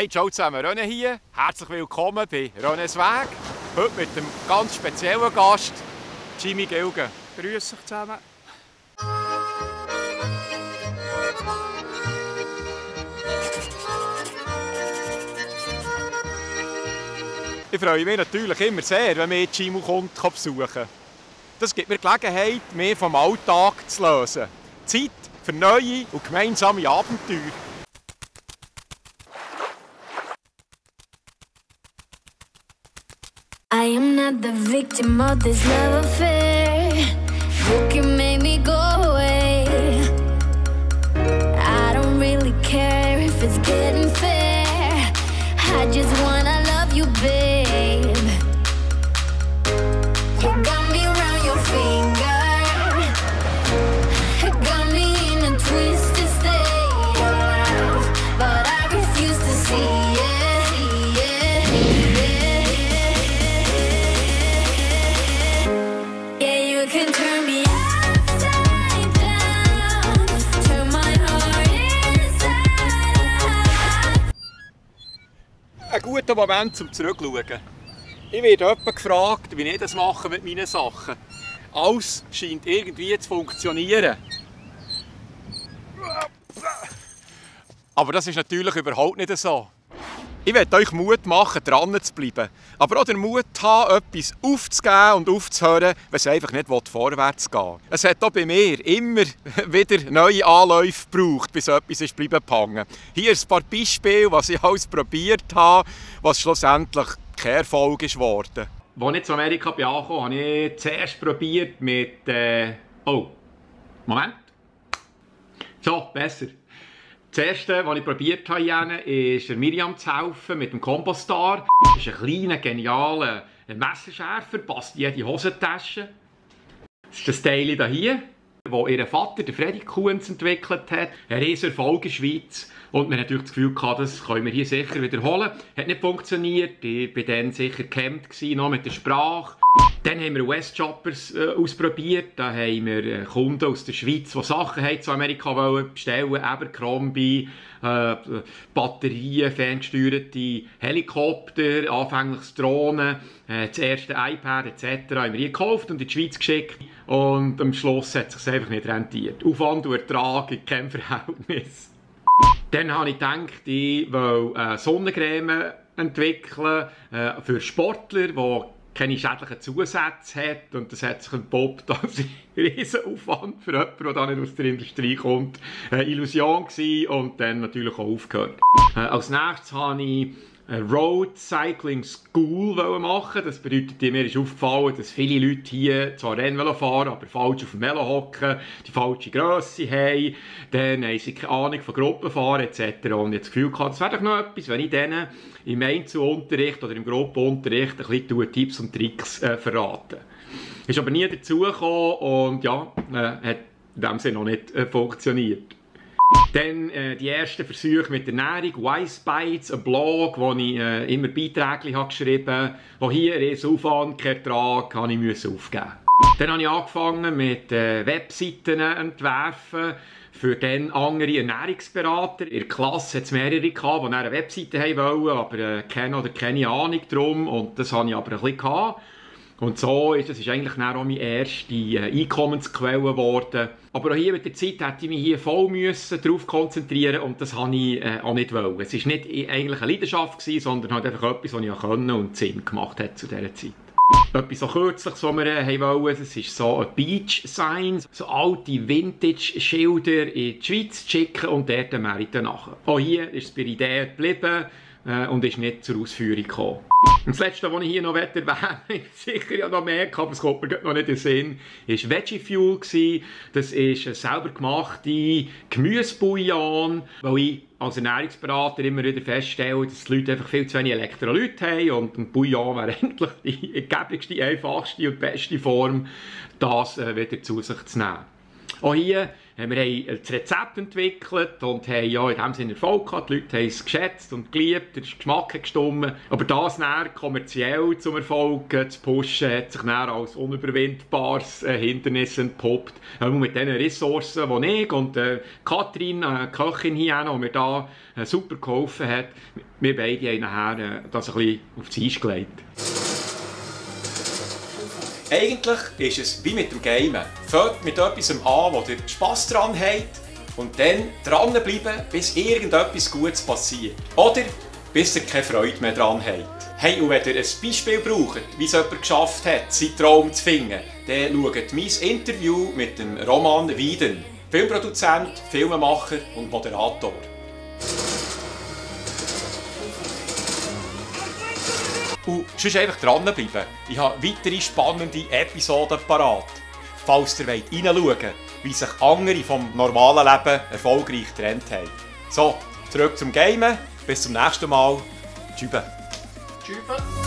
Hey, ciao zusammen, René hier. Herzlich willkommen bei Renés Weg. Heute mit einem ganz speziellen Gast, Jimmy Gilgen. Grüß euch zusammen. Ich freue mich natürlich immer sehr, wenn mich Jimmy kommt, besuchen. Das gibt mir Gelegenheit, mich vom Alltag zu lösen. Zeit für neue und gemeinsame Abenteuer. I am not the victim of this love affair. You can make me go away. I don't really care if it's getting fair. I just wanna love you, babe. You got me around your finger. Got me in a twisted state of love, but I refuse to see it. Ein guter Moment zum Zurückschauen. Ich werde jemanden gefragt, wie ich das mache mit meinen Sachen. Alles scheint irgendwie zu funktionieren. Aber das ist natürlich überhaupt nicht so. Ich werde euch Mut machen, dran zu bleiben. Aber auch den Mut haben, etwas aufzugeben und aufzuhören, wenn es einfach nicht vorwärts geht. Es hat auch bei mir immer wieder neue Anläufe gebraucht, bis etwas ist bleiben hängen. Hier ein paar Beispiele, was ich alles probiert habe, was schlussendlich kein Erfolg geworden ist. Als ich zu Amerika angekommen habe ich zuerst probiert mit... Oh, Moment. So, besser. Das erste, was ich probiert habe, ist Miriam zu helfen mit dem Compostar. Das ist ein kleiner, genialer Messerschärfer, passt in jede Hosentasche. Das ist das Teil hier, das ihr Vater, der Freddy Kuhns, entwickelt hat. Ein riesiger Erfolg in der Schweiz. Und wir hatten natürlich das Gefühl, das können wir hier sicher wiederholen. Hat nicht funktioniert. Ich war dann sicher gehemmt noch mit der Sprache. Dann haben wir Westchoppers ausprobiert. Da haben wir Kunden aus der Schweiz, die Sachen zu Amerika bestellen wollten. Abercrombie, Batterien, ferngesteuerte Helikopter, anfänglich Drohnen, das erste iPad etc. haben wir hier gekauft und in die Schweiz geschickt. Und am Schluss hat es sich einfach nicht rentiert. Aufwand und Ertrag in keinem Verhältnis. Dann habe ich gedacht, ich will Sonnencreme entwickeln für Sportler, die keine schädlichen Zusätze hat. Und das hat sich entpuppt als ein Riesenaufwand für jemanden, der da nicht aus der Industrie kommt. Eine Illusion gewesen und dann natürlich auch aufgehört. Als nächstes habe ich eine Road Cycling School machen. Das bedeutet, mir ist aufgefallen, dass viele Leute hier zwar Rennvelo fahren, aber falsch auf dem Velo hocken, die falsche Grösse haben, dann haben sie keine Ahnung von Gruppenfahren etc. Und ich habe das Gefühl gehabt, das wäre doch noch etwas, wenn ich denen im Einzelunterricht oder im Gruppenunterricht ein bisschen Tipps und Tricks verrate. Ist aber nie dazu gekommen und ja, hat in dem Sinne noch nicht funktioniert. Dann die ersten Versuche mit der Ernährung, Wise Bites, ein Blog, wo ich immer Beiträge geschrieben habe, wo hier ist Aufwand, kein Ertrag, habe ich aufgeben. Dann habe ich angefangen mit Webseiten entwerfen für dann andere Ernährungsberater. In der Klasse hat es mehrere gehabt, die eine Webseite haben wollten, aber keine Ahnung darum und das habe ich aber ein bisschen gehabt. Und so ist es eigentlich auch meine erste Einkommensquelle geworden. Aber auch hier mit der Zeit hätte ich mich hier voll darauf konzentrieren und das habe ich auch nicht wollen. Es war nicht eigentlich eine Leidenschaft gewesen, sondern halt einfach etwas, was ich konnte und Sinn gemacht hat zu dieser Zeit. Etwas so Kürzliches, was wir wollten, das ist so ein Beach-Sign, so alte Vintage-Schilder in die Schweiz zu schicken und dort den Markt nachher. Auch hier ist es bei der Idee geblieben und ist nicht zur Ausführung gekommen. Und das Letzte, was ich hier noch erwähnen möchte, sicher ja noch mehr, aber es kommt mir noch nicht in den Sinn, war Veggie Fuel. Das ist eine selber gemachte Gemüsebouillon, weil ich als Ernährungsberater immer wieder feststelle, dass die Leute einfach viel zu wenig Elektrolyte haben und ein Bouillon wäre eigentlich die ergeblichste, einfachste und beste Form, das wieder zu sich zu nehmen. Auch hier Wir haben das Rezept entwickelt und haben ja in dem Sinne Erfolg gehabt. Die Leute haben es geschätzt und geliebt, der Geschmack hat gestimmt. Aber das dann kommerziell zum Erfolg zu pushen, hat sich dann als unüberwindbares Hindernis entpuppt. Mit den Ressourcen, die ich und Katrin, eine Köchin hier, die mir da super geholfen hat, wir beide haben nachher das ein bisschen aufs Eis gelegt. Eigentlich ist es wie mit dem Gamen. Fängt mit etwas an, wo ihr Spass daran habt und dann dranbleiben, bis irgendetwas Gutes passiert. Oder bis ihr keine Freude mehr daran habt. Hey, und wenn ihr ein Beispiel braucht, wie es jemand geschafft hat, seinen Traum zu finden, dann schaut mein Interview mit dem Roman Wieden. Filmproduzent, Filmemacher und Moderator. Und sonst einfach dranbleiben. Ich habe weitere spannende Episoden parat. Falls ihr reinschauen wollt, wie sich andere vom normalen Leben erfolgreich getrennt haben. So, zurück zum Gamen. Bis zum nächsten Mal. Tschüss. Tschüss.